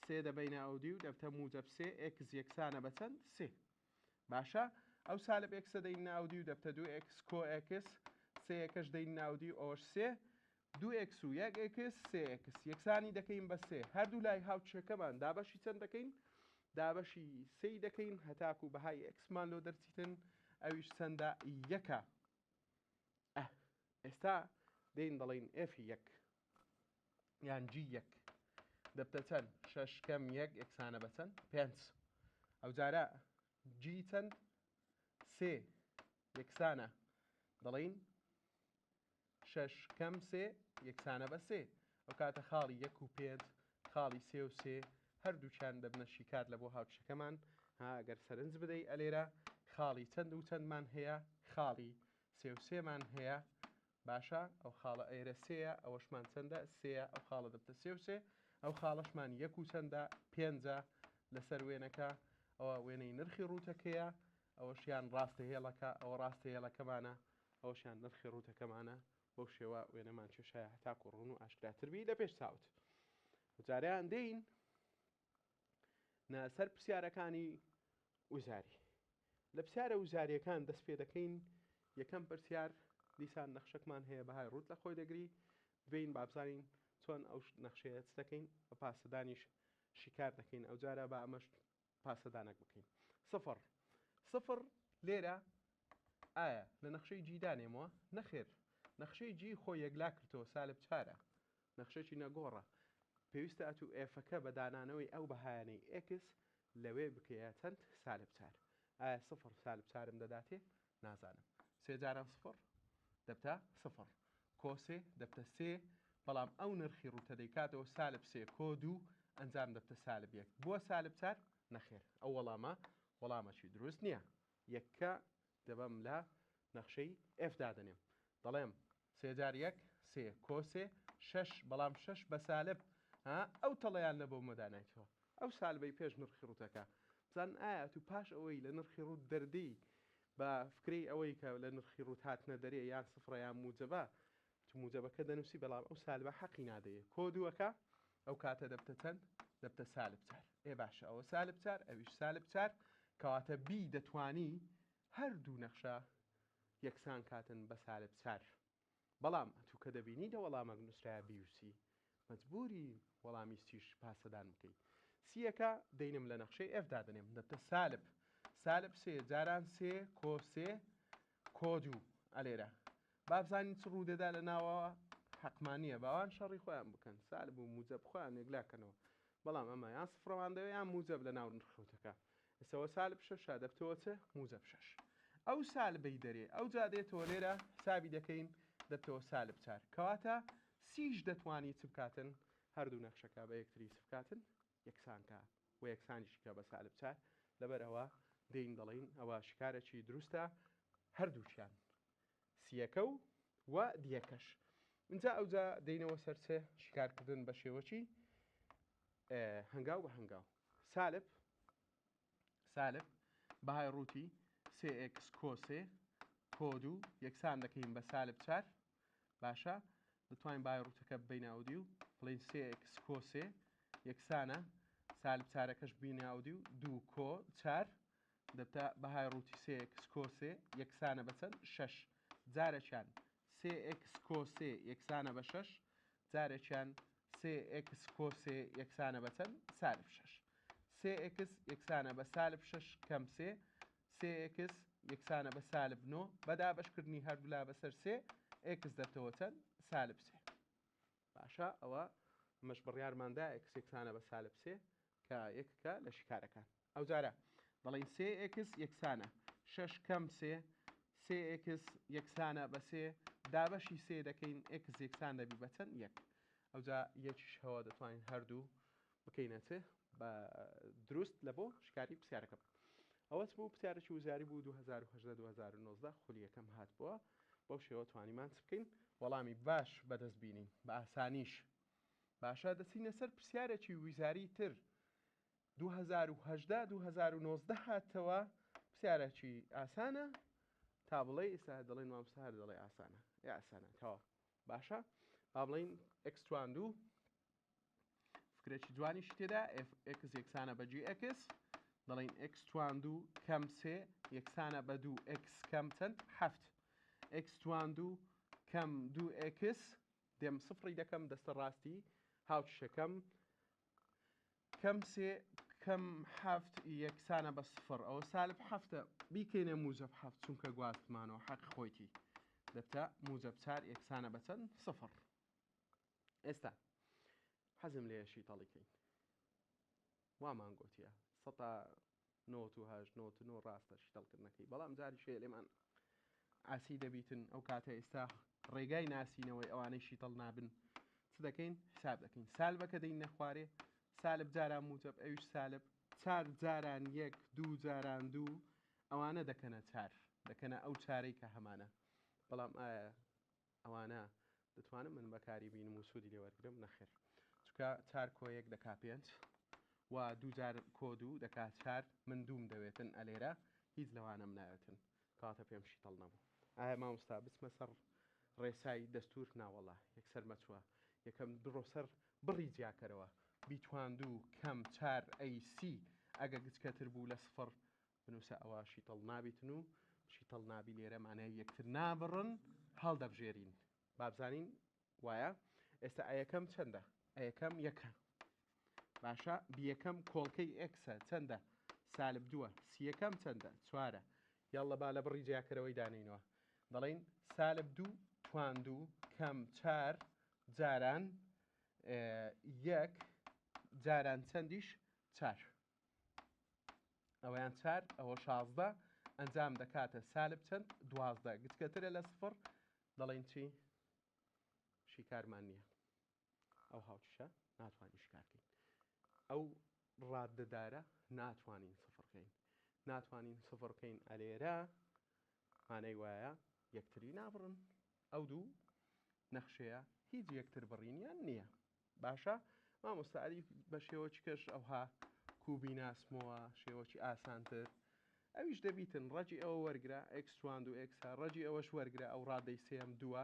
سێ دەبەینە ئەودیو دەبتە موجەب سێ x یەکسانە بە چەند؟ سێ. باشە ئەو سالب x ە دەینە ئەودیو دەبتە دوو x کۆ x سێیەکەش دەینە ئەودیو ئەوەش سێ دوو x و یەک x سێ x یەکسانی دەکەین بە سێ هەردوو لای هاوکێشەکەمان دابەشی چەند دەکەین دابەشی سێی دەکەین هەتاکو بەهای x مان لۆ دەرچیتن ئەویش چەندە یەکە ئە ئێستا دێین دەڵێین f یەک یان g یەک دەبتە چەند شەش کەم یەک یەکسانە بە چەند پێنج ئەو جارە g چەند سێ یەکسانە دەڵێین شەش کەم سێ یەکسانە بە سێ ئەو کاتە خاڵی یەک و پێنج خاڵی سێ و سێ هەردووکیان دەبنە شیکار لە بۆ هاوکێشەکەمان. ها گەر سەرنج بدەی ئەلێرە خاڵی چەند و چەندمان هەیە خاڵی سێ و سێمان هەیە باشە ئەو خاڵە ئێرە سێیە ئەوەشمان چەندە سێیە ئەو خاڵە دەبتە سێ و سێ ئەو خاڵەشمان یەک و چەندە پێنجە لەسەر وێنەکە ئەوە وێنەی نرخی ڕووتەکەیە ئەوەشیان ڕاستە هێڵەکە ئەوە ڕاستە هێڵەکەمانە ئەوەشیان نرخی ڕووتەکەمانە بەو شێوە وێنەمان کێشایە هەتاکو ڕوون و ئاشکراتر بی لە پێش چاوت جاریان دێین سەر پرسیارەکانی وزاری لە پرسیارە وزاریەکان دەست پێ دەکەین یەکەم پرسیار دیسان نەخشەکمان هەیە بەهای ڕوت لە خۆی دەگری بین بابزانین چۆن ئەو نەخشەیە چ دەکەین بە پاسەدانیش شیکار دەکەین ئەو جارە بە ئەمەش پاسەدانەک بکەین سفر سفر لێرە ئایا لە نەخشەی جی دانێمەوە نەخێر نەخشەی جی خۆ یەکلا کردەوە سالب چارە نەخشەکی نەگۆڕە پێویستە ئەتوو ئێفەکە بە دانانەوەی ئەو بەهایانەی ئێکس لەوێ بکەیە چەند؟ سالب چار. ئایا سفر سالب چارم دەداتێ؟ نازانم. سێ جاران سفر دەبتە سفر. کۆ سێ دەبتە سێ، بەڵام ئەو نرخی ڕووتە دەیکاتەوە سالب سێ کۆ دوو ئەنجام دەبتە سالب یەک. بووە سالب چار؟ نەخێر. ئەو وەڵامە وەڵامەکی دروست نییە. یەکە دەبەم لە نەخشەی ئێف دادەنێم. دەڵێم سێ جار یەک سێ کۆ سێ شەش بەڵام شەش بە سالب ها ئەو تەڵەیان لە بۆمە دانایتەوە ئەو سالبەی پێش نرخی ڕووتەکە بزان ئایا تو پاش ئەوەی لە نرخی ڕووت دەردێی بە فکرەی ئەوەی کە لە نرخی ڕووت هاتنە دەرێ یان سفرە یان موجەبە تو موجەبەکە دەنووسی بەڵام ئەو سالبە حەقی نادەیە کۆ دووەکە ئەو کاتە دەبتە چەند دەبتە سالب چار ئێ باشە ئەوە سالب چار ئەویش سالب چار کەواتە بی دەتوانی هەردوو نەخشە یەکسان کاتن بە سالب چار بەڵام ئەتوو کە دەبینی لە وەڵامەک نووسرایە بی و سی مەجبوری وەڵامی سیش پاسەدان بکەی سیەکە دەینم لە نەخشەی ئێف دادەنێم دەبتە سالب سالب سێ جاران سێ کۆ سێ کۆ دوو ئەلێرە بابزانین چ ڕوو دەدا لە ناوەوە حەقمان نییە باوان شەڕی خۆیان بکەن سالب و موجەب خۆیان یەکلاکەنەوە بەڵام ئەمە یان سفرەوان دەوێ یان موجەب لە ناو نرخەوتەکە ئێسەوە سالب شەشە دەبتەوە چ؟ موجەب شەش. ئەو سالبەی دەرێ ئەوجا دێتەوە لێرە حسابی دەکەین دەبتەوە سالب چار. کەواتە سیش دەتوانی چ بکاتن؟ هەردوو نەخشەکە بە یەکتری چ بکاتن؟ یەکسان کا و یەکسانیشی کە بە سالب چار. لەبەر ئەوە دێین دەڵێین ئەوە شکارەکی دروستە هەردووکیان سیەکە و و دیەکەش. ئینجا ئەوجا دێینەوە سەر چ؟ شیکارکردن بە شێوەکی هەنگاو بە هەنگاو. سالب سالب بەهای ڕووتی سێ ئێکس کۆ سێ کۆ دوو یەکسان دەکەین بە سالب چار باشە دەتوانین بای ڕووتەکە ببینە ئەودی و بڵین سێ ئێکس کۆ سێ یەکسانە سالب چارەکەش بینە ئەودی و دوو کۆ چار دەبتە بەهای ڕووتی سێ ئێکس کۆ سێ یەکسانە بە چەند شەش جارێکیان سێ ئێکس کۆ سێ یەکسانە بە شەش جارێکیان سێ ئێکس کۆ سێ یەکسانە بە چەند؟ سالب شەش. سێ ئێکس یەکسانە بە سالب شەش کەم سێ، سێ ئێکس یەکسانە بە سالب نۆ، بە دابەشکردنی هەردوولا بەسەر سێ، ئێکس دەبتەوە چەند؟ سالب سێ. باشە ئەوە ئەمەش بڕیارمان دا ئێکس یەکسانە بە سالب سێ کە یەکەکە لە شیکارەکان. ئەوجارە دەڵێین سێ ئێکس یەکسانە شەش کەم سێ، سێ ئێکس یەکسانە بە سێ، دابەشی سێ دەکەین ئێکس یەکسان دەبی بە چەند؟ یەک. ئەوجا یەکیش هەوە دەتوانین هەردوو بکەینە چ بە دروست لە بۆ شکاری پرسیارەکە. ئەوەچ بوو پرسیارێکی وزاری بوو 2018 2019 خولی یەکەم هات بووە بەو شێوە توانیمان چ بکەین وەڵامی باش بەدەست بینین بە ئاسانیش باشە دەچینە سەر پرسیارێکی ویزاری تر 2018 2019 هاتەوە پرسیارێکی ئاسانە تا بڵێ ئێستا دەڵێن مامۆستا هەر دەڵێ ئاسانە یا ئاسانە تەواو باشە با بڵین ئێکس تواندوو فکرێکی جوانیشی تێدا x یەکسانە بە gx دەڵین x تواندوو کەم سێ یەکسانە بە دوو x کەم چەند هەفت x تواندوو کەم دوو x دێم سفری دەکەم دەستە ڕاستی هاوکیشەکەم کەم سێ کەم حەفت یەکسانە بە سفر ئەوە سالب حەفتە بیکەینە موجەب حەفت چونکە گواستمانەوە حەقی خۆیتی دەبتە موجەب چار یەکسانە بە چەند سفر ئێستا حەزم لێیە شیتەڵی کەین وامان گوتیە سەتا 98 99 ڕاستە شیتەڵکردنەکەی بەڵام جاری شەیە لێمان ئاسی دەبیتن ئەو کاتە ئێستا ڕێگای ناسینەوەی ئەوانەی شیتەڵ نابن چ دەکەین حساب دەکەین سالبەکە دەین نەخوارێ سالب جاران موجب ئەویش سالب. چار جاران یەک دوو جاران دوو ئەوانە دەکەنە چار دەکەنە ئەو چارەی کە هەمانە بەڵام ئایا ئەوانە دەتوانم من بەکاری بینم و سوودی لێ وەرگرم؟ نەخێر چونکە چار کۆ یەک دەکا پێنج و دوو جار کۆ دوو دەکا چار من دووم دەوێتن ئەلێرە هیچ لەوانەم ناوێتن کەواتە پێم شیتەڵ نەبوو ئایا مامۆستا بچمە سەر ڕێسای دەستور ناوەڵا یەکسەر مەچوە یەکەم بڕۆ سەر بڕی جیاکەرەوە بیتواندوو کەم چار ئەی سی ئەگە گچکەتر بوو لە سفر بنووسە ئەوە شیتەڵ نابیتن و شیتەڵ نابی لێرە مانای یەکتر نابڕن هەڵدەبژێرین بابزانین وایە ئێستا ئەیەکەم چەندە ئەیەکەم یەکە باشە بیەکەم کۆڵکەی ئێکسە چەندە سالب دووە سیەکەم چەندە چوارە یاڵە با لە بڕی جیاکەرەوەی دانینەوە دەڵین سالب دوو توان دوو کەم چار جاران یەک جاران چەندیش چار ئەوەیان چار ئەوە 16 ئەنجام دەکاتە سالب چەند دوازدە گچکەترە لە سفر دەڵێن چی شیکارمان نییە ئەو هاوچشە ناتوانین شکارکەین ئەو ڕاددەدارە ناتوانین سفرکەین ناتوانین سفرکەین ئەلێرە مانای وایە یەکتری نابڕن ئەو دوو نەخشەیە هیچ یەکتر بڕینیان نییە باشە مامۆستا ئەری بە شێوەکی کەش ئەوها کوبی ناسمەوە شێوەکی ئاسانتر ئەویش دەبیتن ڕەجی ئەوە وەرگرە ئێکس تواند و ئێکسە ڕەجی ئەوەش وەرگرە ئەو ڕادەی سێم دووە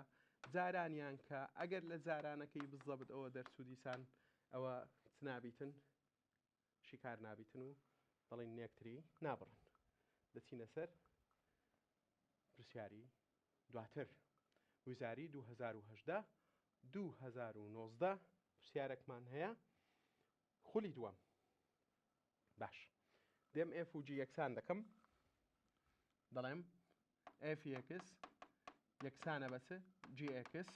جارانیان کە ئەگەر لە جارانەکەی بزەبت ئەوە دەرچوو دیسان ئەوە چ نابیتن شیکار نابیتن و دەڵین یەکتری نابڕن دەچینە سەر پرسیاری دواتر وزاری 2018 2019 پرسیارێکمان هەیە خولی دووەم باش دێم F و G یەکسان دەکەم دەڵێم Fx یەکسانە بە چ Gx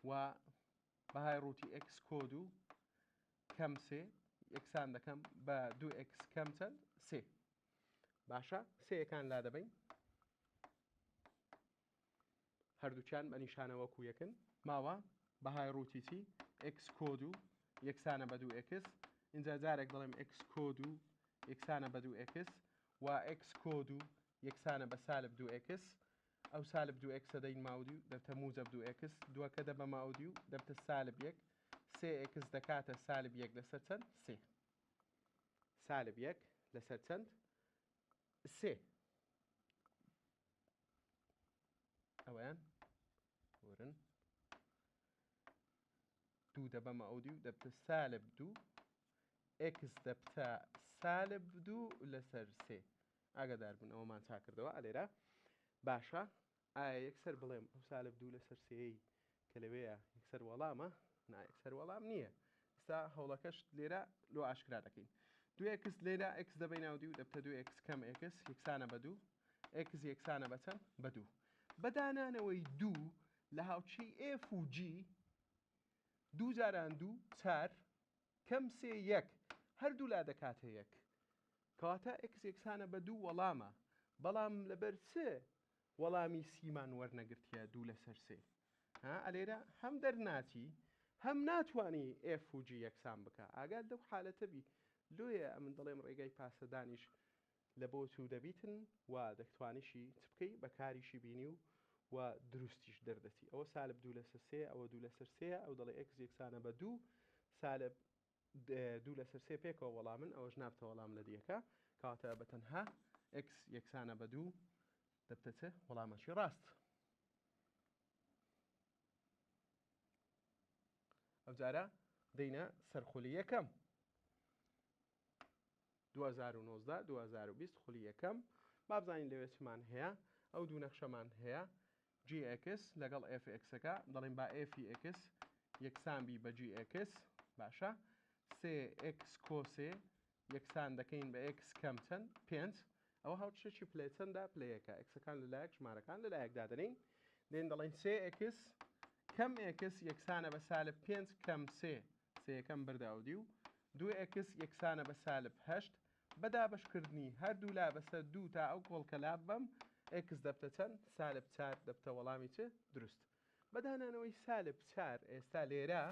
و بەهای ڕووتی x کۆ دوو کەم سێ یەکسان دەکەم بە دوو x کەم چەند سێ باشە سێیەکان لا دەبین هەردووکیان بە نیشانە وەکو یەکن ماوە بەهای ڕووتی چی x کۆ دوو یەکسانە بە دوو x اینجا جارێک دەڵێم x کۆ دوو یەکسانە بە دوو x و x کۆ دوو یەکسانە بە سالب دوو x ئەو سالب دوو ئێکسە دەین ماودیو دەبتە موجەب دوو ئێکس دووەکە دەبە ماودیو دەبتە سالب یەک سێ ئێکس دەکاتە سالب یەک لەسەر چەند سێ سالب یەک لەسەر چەند سێ ئەویان ورن دوو دەبەمە ئەو دیو دەبتە سالب دوو ئێکس دەبتە سالب دوو لەسەر سێ ئاگادار بن ئەوەمان چاکردەوە ئەلێرە باشە ئایا یەکسەر بڵێم ئەو سالب دوو لەسەر سێی کە لەوەیە یەکسەر وەڵامە نا یەکسەر وەڵام نییە ئستا هەوڵەکەش لێرە لۆ ئاشکرا دەکەین دوو ئێکس لێرە ئێکس دەبەی ناودی و دەبتە دوو ئێکس کەم ئێکس یەکسانە بە دوو ئێکس یەکسانە بە چەند بە دوو بەدانانەوەی دوو لە هاوچەی F و G دوو جاران دوو چار کەم سێ یەک هەردوو لا دەکاتە یەک کەواتە ئێکس یەکسانە بە دوو وەڵامە بەڵام لەبەر چ وەڵامی سیمان وەرنەگرتیە دوو لەسەر سێ ها ئەلێرە هەم دەرناچی هەم ناتوانی ئێف و جی یەکسان بکە ئاگات لەو حالەتە بی لۆیە ئەمن دەڵێم ڕێگای پاسەدانیش لە بۆ چوو دەبیتن و دەتوانیشی چ بکەی بەکاریشی بینی و و دروستیش دەردەچی ئەوە سالب دوو لەسەر سێ ئەوە دوو لەسەر سێ ئەو دەڵێ ئێکس یەکسانە بە دوو سالب دوو لەسەر سێ پێکەوە وەڵامن ئەوەش نابتە وەڵام لە دیەکە کەواتە بە تەنها ئێکس یەکسانە بە دوو دەبتە چ وەڵامەکی ڕاست ئەوجارە دەینە سەرخولی یەکەم 2019 2020 خولی یەکەم با بزانین لەوێ چمان هەیە ئەو دوو نەخشەمان هەیە gx لەگەڵ fx ەکە دەڵێن با fx یەکسان بی بە gx باشە 3x کۆ سێ یەکسان دەکەین بە x کەم چەند پێنج ئەوە هاوچەکی پلێ چەندە پلەیەکە ئەکسەکان لەلایەک ژمارەکان لەلایەک دادەنین دێن دەڵێن 3x کەم x یەکسانە بە سالب پێنج کەم سێ سێیەکەم بردە ئەودی و دوو ئێکس یەکسانە بە سالب هەشت، بە دابەشکردنی هەردوو لا بەسەر دوو تا ئەو کۆڵکە لاببەم، ئێکس دەبتە چەند؟ سالب چار دەبتە وەڵامی چ؟ دروست. بە دانانەوەی سالب چار ئێستا لێرە.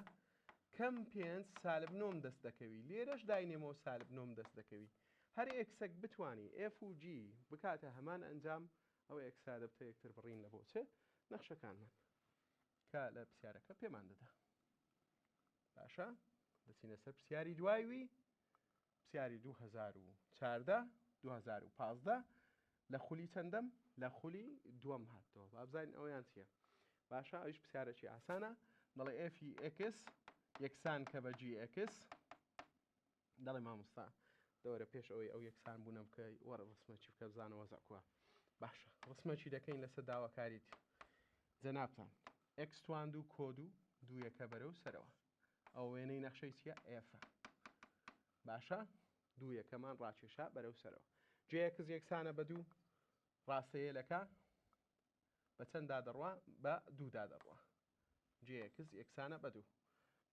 کەم پێنج سالب نۆم دەست دەکەوی لێرەش داینێمەوە سالب نۆم دەست دەکەوی هەر ئێکسەک بتوانی ئێف و جی بکاتە هەمان ئەنجام ئەو ئێکسا دەبتە یەکتر بڕین لە بۆ چ نەخشەکانمان کە لە پرسیارەکە پێمان دەدا باشە دەچینە سەر پرسیاری دوایوی پرسیاری 2014 2015 لە خولی چەندەم لە خولی دووەم هاتەوە با بزانین ئەویان چییە باشە ئەویش پرسیارێکی ئاسانە دەڵێ ئێفی ئێکس یەکسان کە بە جی ئێکس دەڵێ مامۆستا دەوەرە پێش ئەوەی ئەو یەکسان بوونە بکەی وەرە ڕسمەکی بکە بزانە وەزع کووە باشە ڕسمەکی دەکەین لەسەر داواکاریت جەنابتان ئێکس تواند و کۆد و دوویەکە بەرەو سەرەوە ئەو وێنەی نەخشەی چییە ئێفە باشە دوویەکەمان ڕاکێشا بەرەو سەرەوە جێ ئێکس یەکسانە بە دوو ڕاستەیەلەکە بە چەند دادەڕوا بە دوو دادەڕوا جێ ئێکس یەکسانە بە دوو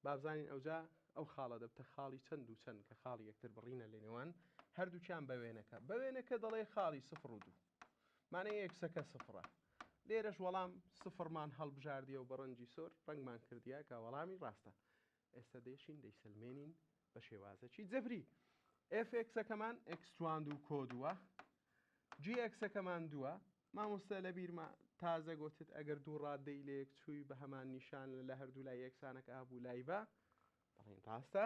با بزانین ئەوجا ئەو خاڵە دەبتە خاڵی چەند و چەند کە خاڵی یەکتر بڕینە لە نێوان هەردووکیان بە وێنەکە بە وێنەکە دەڵێ خاڵی سفر و دوو مانای ئێکسەکە سفرە لێرەش وەڵام سفرمان هەڵبژاردیە و بە ڕەنگی سۆر ڕەنگمان کردیە کە وەڵامی ڕاستە ئێستا دێشین دەیسەلمێنین بە شێوازەکی جەبری ئێف ئێکسەکەمان ئێکس تواند و کۆ دووە جی ئێکسەکەمان دووە مامۆستا لە بیرمە تازە گۆتت ئەگەر دوو ڕادەی لە یەک چووی بە هەمان نیشان لە هەردوو لای یەکسانەکە هەبوو لای بە دەڵێن ڕاستە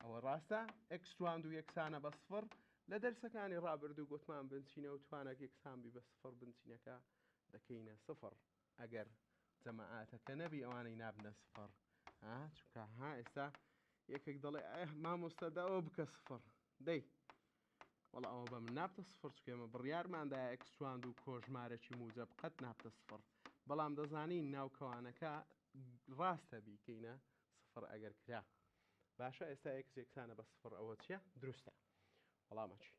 ئەوە ڕاستە ئێکس تواند و یەکسانە بە سفر لە دەرسەکانی ڕابردوو گوتمان بنچینە و توانەک یەکسان بی بە سفر بنچینەکە دەکەینە سفر ئەگەر جەماعاتەکە نەبی ئەوانەی نابنە سفر ها چونکە ها ئێستا یەکێک دەڵێ مامۆستا داوە بکە سفر دەی وەڵا ئەوە بە من نابتە سفر چونکە ئێمە بڕیارماندا ئێکس تواند و کۆژمارەکی موجەب قەت نابتە سفر بەڵام دەزانین ناو کەوانەکە ڕاستە بیکەینە سفر ئەگەر کرا باشە ئێستا ئێکس یەکسانە بە سفر ئەوە چییە دروستە وەڵامە چی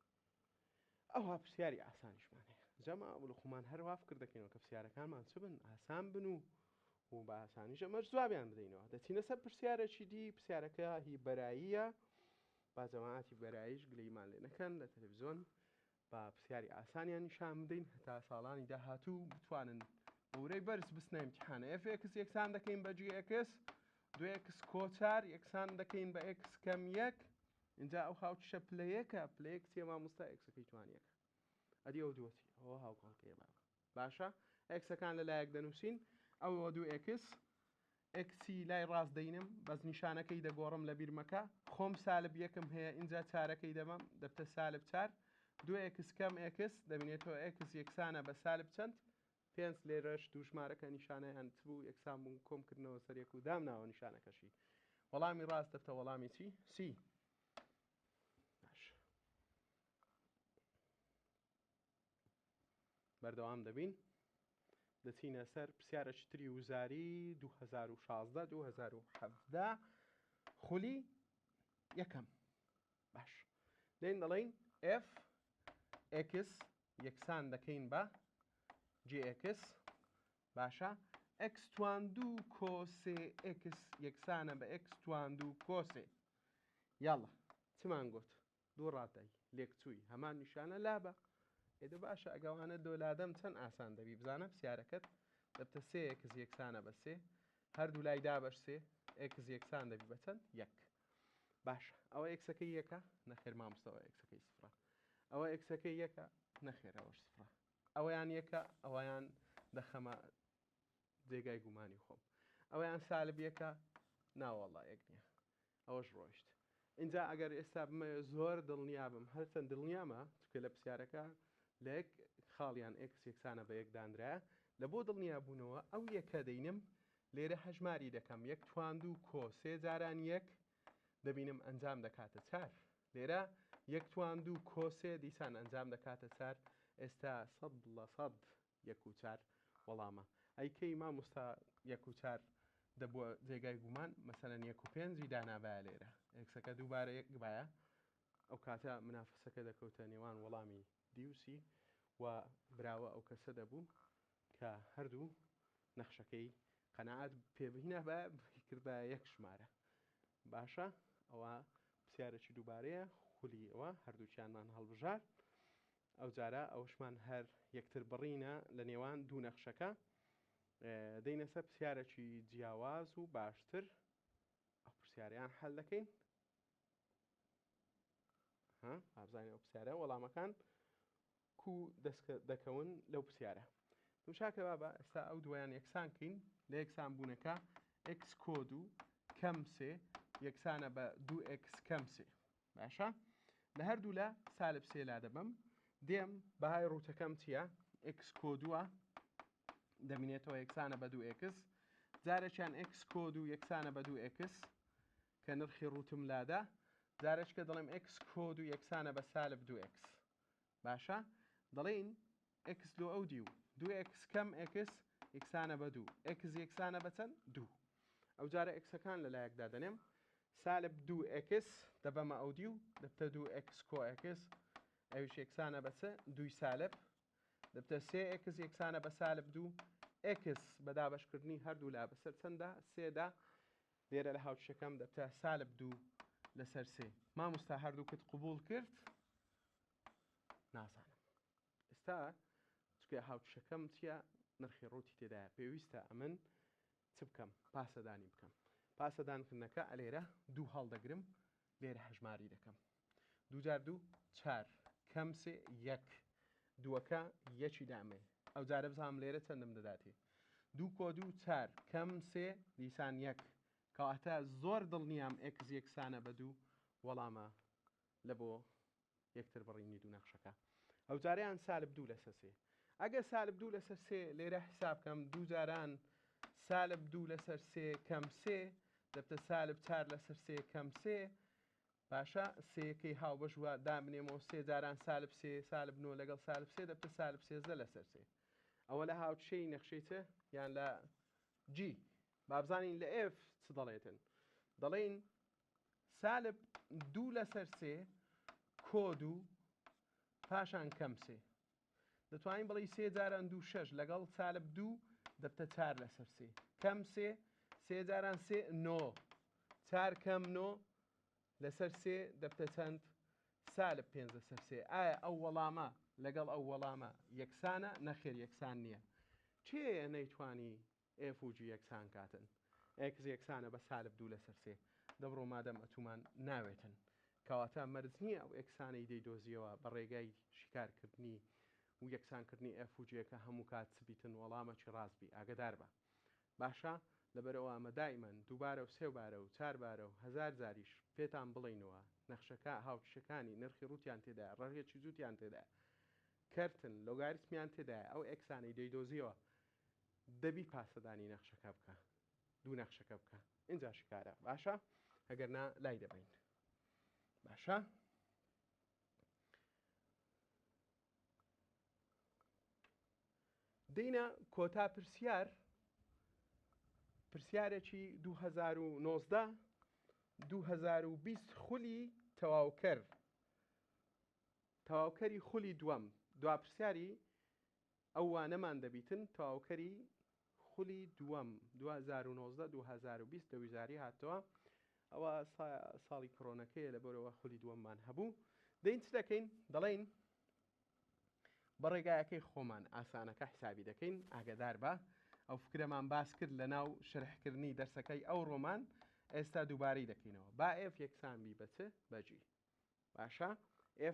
ئەوها پرسیاری ئاسانیشمان هەیە جەما بڵ خۆمان هەروە فکر دەکەینەوە کە پرسیارەکانمان چ بن ئاسان بن و و بە ئاسانیش ئەمەش جوابیان بدەینەوە دەچینە سەر پرسیارێکی دی پرسیارەکە هی بەراییە با جەماعەتی بەراییش گلەییمان لێ نەکەن لە تەلەفزیۆن با پرسیاری ئاسانیان نیشان بدەین هەتا ساڵانی داهاتوو بتوانن بە ورەی بەرز بچنە ئیمتیحان ئێف ئێکس یەکسان دەکەین بە جی ئێکس دو ئێکس کۆ چار یەکسان دەکەین بە ئێکس کەم یەک اینجا ئەو هاوکیشە پلە یەکە پلە یەک چیە مامۆستا ئێکسەکەی توان یەکە ئەدی ئەو دووە چی ئەوە هاوکۆڵکەیە بابە باشە ئێکسەکان لە لایەک دەنووسین ئەوە دوو ئێکس ئێکسی لای ڕاست دەینم بەس نیشانەکەی دەگۆڕم لە بیرمەکە خۆم سالب یەکم هەیە ئینجا چارەکەی دەبەم دەبتە سالب چار دوو ئێکس کەم ئێکس دەبینێتەوە ئێکس یەکسانە بە سالب چەند پێنج لێرەش دوو ژمارەکە نیشانەیان چ بوو یەکسان بوون کۆم کردنەوە سەر یەک و دامناوە نیشانەکەشی وەڵامی ڕاست دەبتە وەڵامی چی سی باش بەردەوام دەبین دەچینە سەر پرسیارەکی تری وزاری 2016 2017 خولی یەکەم باش دێن دەڵین F X یەکسان دەکەین بە GX باشە X تواندو کۆ سێ X یەکسانە بە X تواندو کۆ سێ یاڵە چمان گوت دوو ڕادەی لێکچووی هەمان نیشانە لابە. ئێ دە باشە ئەگە ئەوانە دۆ لادەم چەند ئاسان دەبی بزانە پرسیارەکەت دەبتە سێ ئێکس یەکسانە بە سێ هەردوو لای دابەش سێ ئێکس یەکسان دەبی بە چەند یەک باشە ئەوە ئێکسەکەی یەکە نەخێر مامۆستاوە ئێکسەکەی سفرە ئەوە ئێکسەکەی یەکە نەخێر ئەوەش سفرە ئەوەیان یەکە ئەوەیان دەخەمە جێگای گومانی خۆم ئەوەیان سالب یەکە ناوەڵا یەک نییە ئەوەش ڕۆیشت. ئینجا ئەگەر ئێستا بمەوێ زۆر دڵنیا بم، هەرچەند دڵنیامە، چونکە لە پرسیارەکە لە یەک خاڵیان ئێکس یەکسانە بە یەک دانرایە، لە بۆ دڵنیابوونەوە ئەو یەکە دەینم لێرە هەژماری دەکەم، یەک تواند و کۆ سێ جاران یەک دەبینم ئەنجام دەکاتە چار. لێرە یەک تواند و کۆ سێ دیسان ئەنجام دەکاتە چار، ئێستا 100% یەک و چار وەڵامە. ئەی کەی مامۆستا یەک و چار دەبووە جێگای گومان مەسەلەن یەک و پێنجی دانابایە لێرە ئێکسەکە دووبارە یەک بایە ئەو کاتە منافەسەکە دەکەوتە نێوان وەڵامی دی و سی و براوە ئەو کەسە دەبوو کە هەردوو نەخشەکەی قەناعەت پێبهینابایە کردایە یەک ژمارە باشە ئەوە پرسیارێکی دووبارەیە خولی ئەوە هەردووکیانمان هەڵبژارد ئەوجارە ئەوشمان هەر یەکتر بڕینە لە نێوان دوو نەخشەکە دەینە سەر پرسیارێکی جیاواز و باشتر ئەو پرسیار. پرسیارەیان حەل دەکەین. ها بابزانین ئەو پرسیارە وەڵامەکان کو دەکەون لەو پرسیارە. تمشاکە بابە ئێستا ئەو دویان یەکسان کەین لە یەکسان بوونەکە x کۆ دوو کەم سێ یەکسانە بە دوو x کەم سێ. باشە لە هەردوو لا سالب سێ لا دەبەم دێم بەهای ڕووتەکەم چییە x کۆ دووە دەمینێتەوە یەکسانە بە دوو x جارێکیان x کۆ دوو یەکسانە بە دوو x کە نرخی ڕووتم لادا جارێککە دەڵێم x کۆ دوو یەکسانە بە سالب دوو x باشە دەڵێین x لۆ ئەو دیو دوو x کەم x یەکسانە بە دوو x یەکسانە بە چەند؟ دوو ئەو جارە x ەکان لە لایەک دادەنێم سالب دوو x دەبەمە ئەو دیو دەبتە دوو x کۆ x ئەویش یەکسانە بە چ؟ دووی سالب دەبتە سێ x یەکسانە بە سالب دوو x بە دابەشکردنی هەردوو لا بەسەر چەنددا سێدا لێرە لە هاوکێشەکەم دەبتە سالب دوو لەسەر سێ مامۆستا هەردووکت قبوڵ کرد نازانم ئێستا چکە هاوکێشەکەم چییە نرخی ڕووتی تێدایە پێویستە ئەمن چ بکەم پاسەدانی بکەم پاسەدانکردنەکە ئەلێرە دوو هەڵدەگرم لێرە هەژماری دەکەم دووجار دوو چار کەم سێ یەک دووەکە یەکی دامێ ئەو جارە بزانم لێرە چەندم دەداتێ دوو کۆ دوو چار کەم سێ دیسان یەک کەواتە زۆر دڵنیام x یەکسانە بە دوو وەڵامە لە بۆ یەکتر بڕینی دوو نەخشەکە ئەوجارەیان سالب دوو لەسەر سێ ئەگەر سالب دوو لەسەر سێ لێرە حساب کەم دوو جاران سالب دوو لەسەر سێ کەم سێ دەبتە سالب چار لەسەر سێ کەم سێ باشە سێەکەی هاوبەش وە دابنێمەوە سێ جاران سالب سێ سالب نۆ لەگەڵ سالب سێ دەبتە سالب سێزدە لەسەر سێ ئەوە لە هاوکێشەی نەخشەی چ یان لە G بابزانین لە F چ دەڵێتن دەڵێین سالب دوو لەسەر سێ کۆ دوو پاشان کەم سێ دەتوانین بڵێی سێ جاران دوو شەش لەگەڵ سالب دوو دەبتە چار لەسەر سێ کەم سێ سێ جاران سێ نۆ چار کەم نۆ لەسەر سێ دەبتە چەند سالب پێنج لەسەر سێ ئایا ئەو وەڵامە لەگەڵ ئەو وەڵامە یەکسانە نەخێر یەکسان نییە کێ نەیتوانی F و G یەکسان کاتن x یەکسانە بە سالب دوو لەسەر سێ دەبڕۆ مادەم ئەتومان ناوێتن کەواتە مەرج نییە ئەو x انەی دەیدۆزیەوە بە ڕێگای شیکارکردنی و یەکسانکردنی F و G ەکە هەموو کات چ بیتن وەڵامەکی ڕاست بی ئاگەدار بە باشە لەبەرئەوە ئەمە دائیمەن دووبارە و سێوبارە و چاربارە و هەزار جاریش پێتان بڵێینەوە نەخشەکە هاوکیشەکانی نرخی ڕووتیان تێدایە ڕەگێکی جووتیان تێدایە کەرتن لۆگاریتمیان تێدایە ئەو x انەی دەیدۆزیەوە دەبی پاسەدانی نەخشەکە بکە دوو نەخشەکە بکە اینجا شکارە باشە ئەگەر نا لای دەبین باشە دینە کۆتا پرسیار پرسیارێکی 2019 2020 خولی تەواوکەر تەواوکەری خولی دووەم دوا پرسیاری ئەو وانەمان دەبیتن تەواوکەری خولی دووەم 2019 2020 لە ویزاری هاتەوە ئەوە ساڵی کۆرۆنەکەیە لەبەرەوە خولی دووەممان هەبوو دەین چ دەکەین دەڵێین بە ڕێگایەکەی خۆمان ئاسانەکە حسابی دەکەین ئاگدار بە ئەو فکرەمان باس کرد لە ناو شەرحکردنی دەرسەکەی ئەو ڕۆمان ئێستا دووبارەی دەکەینەوە با F یەکسان بی بە چ بە G باشە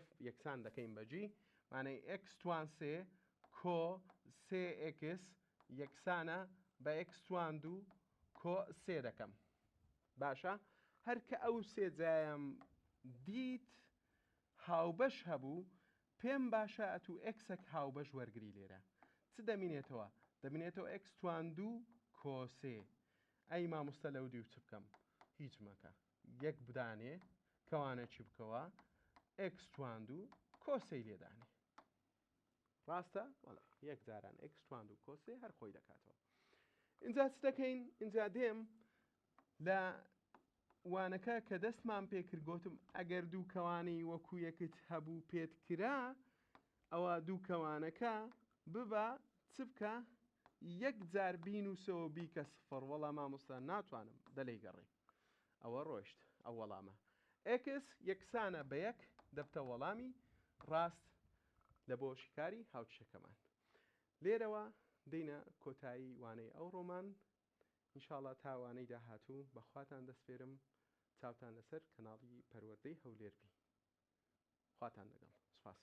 F یەکسان دەکەین بە G مانای x توان سێ کۆ سێ x یەکسانە بە x توان دوو کۆ سێ دەکەم باشە هەر کە ئەو سێ جایم دیت هاوبەش هەبوو پێم باشە ئەتوو x ەک هاوبەش وەرگری لێرە چ دەمینێتەوە دەمینێتەوە x توان دوو کۆ سێ ئەی مامۆستا لەو دیو چ بکەم هیچ مەکە یەک بدانێ کەوانە چی بکەوە x توان دوو کۆ سێی لێ دانێ ڕاستە وەڵێ یەک جاران x توان دوو کۆ سێ هەر خۆی دەکاتەوە اینجا چ دەکەین اینجا دێم لە وانەکە کە دەستمان پێکرد گوتم ئەگەر دوو کەوانەی وەکو یەکت هەبوو پێت کرا ئەوە دوو کەوانەکە ببە چ بکە یەک جار بینوسەوە بیکە سفر وەڵا مامۆستا ناتوانم دەلێی گەڕێ ئەوە ڕۆیشت ئەو وەڵامە. x یەکسانە بە یەک دەبتە وەڵامی ڕاست لە بۆ شیکاری هاوکێشەکەمان. لێرەوە دێینە کۆتایی وانەی ئەوڕۆمان. ان شاء اللە تا وانەی داهاتوو بە خواتان دەسپێرم. چاوتان لەسەر کەناڵی پەروەردەی هەولێر بی. خواتان لەگەڵ. سوپاس.